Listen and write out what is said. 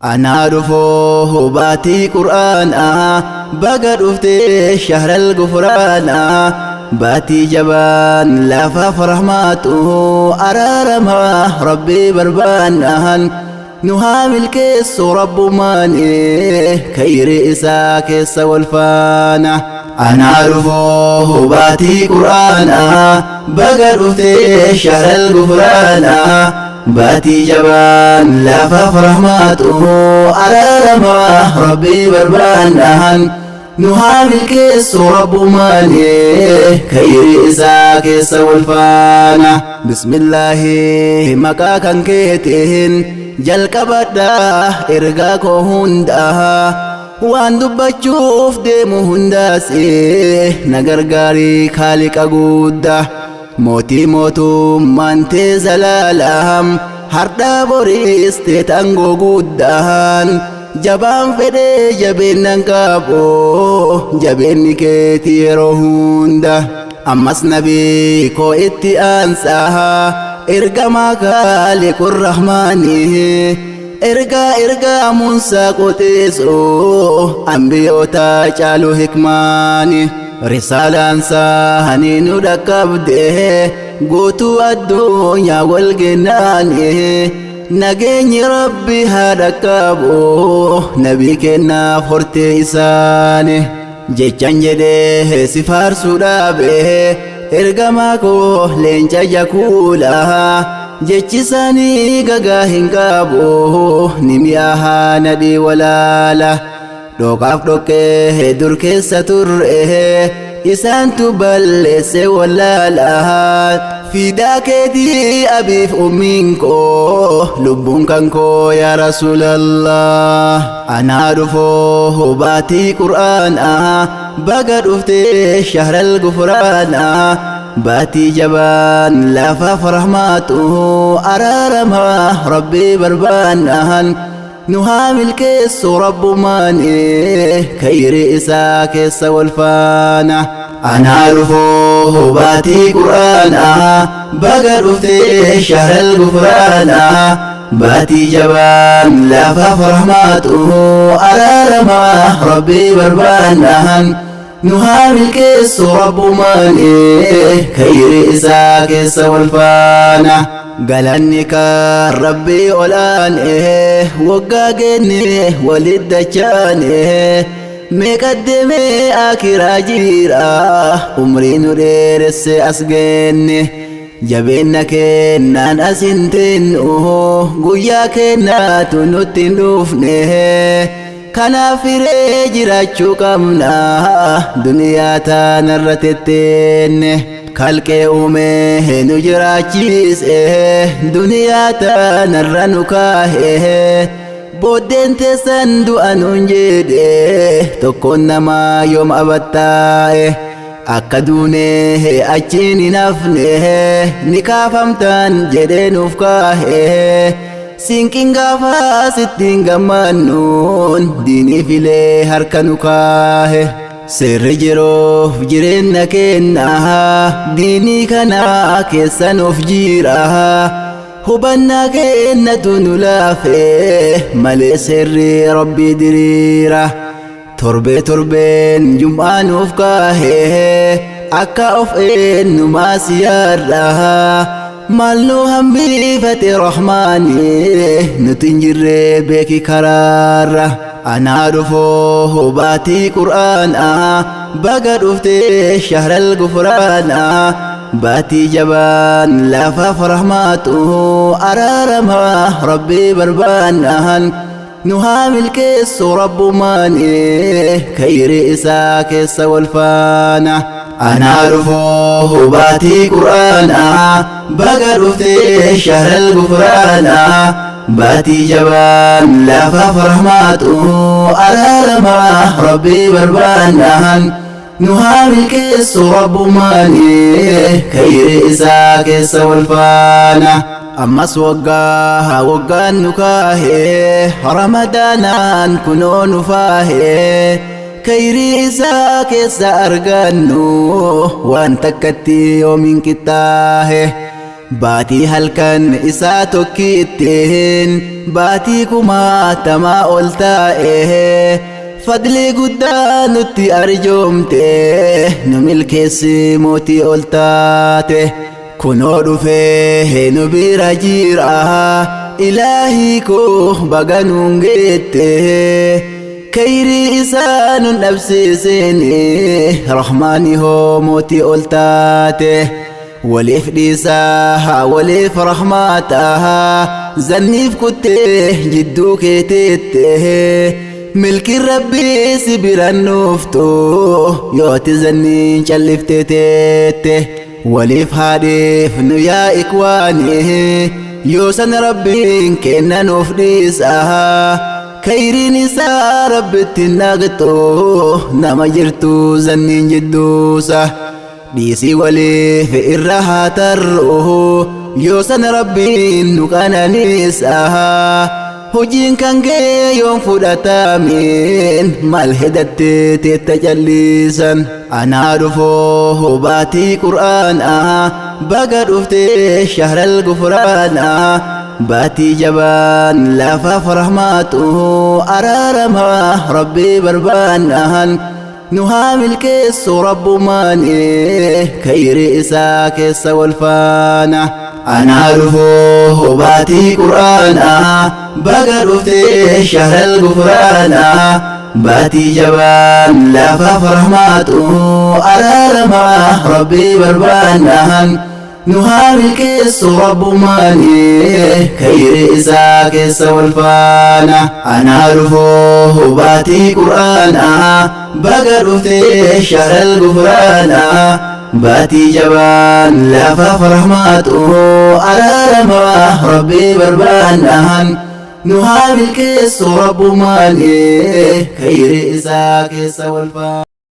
Anaa dhufoo baatii qur'aanaa baga dhuftee shahral gufraanaa baatii jabaan lafaaf rahmaatu araaramaa rabbii barbaannaan nu haa milkeessu rabbumaan kayri isaa keessa wal faana. Anaa dhufoo baatii qur'aanaa baga dhuftee shahral gufraanaa baatii jabaan lafaaf rahmaatu araaramaa rabbii barbaannaan nu haa milkeessu rabbumaan kayri isaa keessa wal faana. Bismillaahi maqaa kan keetiin jalqabadhaa ergaa koo hundaa waan dubbachuuf deemu hundaas na gargaarii kaaliqa guddaa. Mootii mootummaan tee zalaalam hardhaa boriis tee tangoo guddaan jabaan fedhee jabeennan qabu jabeenni keeti yeroo hunda. Ammas nabii koo itti aansaa ergamaa kaaliqur rahmaanii ergaa ergaa Muusaa qoteessu ambiyoota caalu hikmaani. Risaalaan saanii nu dhaqqabde guutuu addunyaa wal gennaani nageenyi rabbi haa dhaqqabu nabii kennaaf hortee isaani. Jechan jedhee si faarsuu dhaabe ergamaa koo leenca jakuula jechi isaanii gagaa hin qabu ni mi'aahaa nadhii walaala. Dhoqaaf dhoqqee dur keessa turre isaantu balleesse wallaala. Fidaa keetii abiif ummiin koo lubbuun kan koo yaa Rasuulallah. Anaa dhufoo baatii qur'aanaa baga dhuftee shahral gufraanaa baatii jabaan lafaaf rahmaatu araaramaa rabbii barbaannaan nu haa milkeessu rabbumaan kayri isaa keessa wal faana. Anaa dhufoo baatii qur'aanaa baga dhuftee shahral gufraanaa baatii jabaan lafaaf rahmaatu araaramaa rabbii barbaannaan nu haa milkeessu rabbumaan kayri isaa keessa wal faana. Galanni kan rabbii olaane waggaa geenne walit dachaane meeqaddemee akiraa jira umrii nu dheeresse as geenne jabeenna kennaan as hin teennu guyyaa kennaatu nutti hin dhufne kanaaf hiree jiraachuu qabna duniyaa taanarra tetteenne. Kalqee uumee nu jiraachise duniyaa taanarra nu kaahe booddeen teessan du'a nuun jedhe tokkoon namaa yoom abattaa'e akka duunee achiin hin hafne ni kaafamtan jedhee nuuf kaahe sinqin gaafas ittiin gammannuun diinii filee harka nu kaahe. Seerri jiruuf jireenya kennaa diinii kanaa keessa nuuf jira hubannaa kennatu nu laafe malee seerri rabbii diriira torbee torbeen jum'aa nuuf kaahe akka of eenyumaa siyaarra maal nu hambifate rahmaani nuti hin jirre beeki karaarra. Anaa dhufoo baatii qur'aanaa baga dhuftee shahral gufraanaa baatii jabaan lafaaf rahmaatu araaramaa rabbii barbaannaan nu haa milkeessu rabbumaan kayri isaa keessa wal faana. Anaa dhufoo baatii qur'aanaa baga dhuftee shahral gufraanaa baatii jabaan lafaaf rahmaatu araaramaa rabbii barbaannaan nu haa milkeessu rabbumaan kayri isaa keessa wal faana. Ammas waggaa waggaan nu kaahe ramadaanaan kunoo nu faahe kayrii isaa keessa argannu waan takkatti yoomiin qixxaahe. Baatii halkan isaa tokkittiin baatii kumaatamaa ol taa'e, fadlii guddaa nutti arjoomte, nu milkeessi mootii ol taate. Kunoo dhufee nu bira jira, ilaahii koo baga nuun geette. Kayrii isaa nun dhabsiisin, rahmaani hoo mootii ol taate. Waliif dhiisaa, waliif rahmaataa, zanniif kuttee jidduu keeteette. Milkiin rabbii si biran nuuftu yooti zanniin calliftee teette. Waliif haadhiif nu yaa ikwaani, yoo san rabbiin kenna nuuf dhiisaa. Kayriin isaa rabbitti naqxu nama jirtu zanniin jidduusa. Dhiisii waliif irra haa tarru, yoo san rabbiin nu qananiisa. Hojiin kan kee yoon fudhatamin maal hedattee teetta callisan? Anaa dhufoo baatii qur'aanaa, baga dhuftee shahral gufraanaa. Baatii jabaan lafaaf rahmaatu, araaramaa rabbii barbaannaan. Nu haa milkeessu rabbumaani, kayri isaa keessa wal faana. Anaa dhufoo baatii qur'aanaa, baga dhuftee shahral gufraanaa. Baatii jabaan lafaaf rahmaatu, araaramaa rabbii barbaannaan. Nu haa milkeessu rabbumaani, kayri isaa keessa wal faana. Anaa dhufoo baatii qur'aanaa, baga dhuftee shahral gufraanaa. Baatii jabaan lafaaf rahmaatu, araaramaa rabbii barbaannaan. Nu haa milkeessu rabbumaani, kayri isaa keessa wal faana.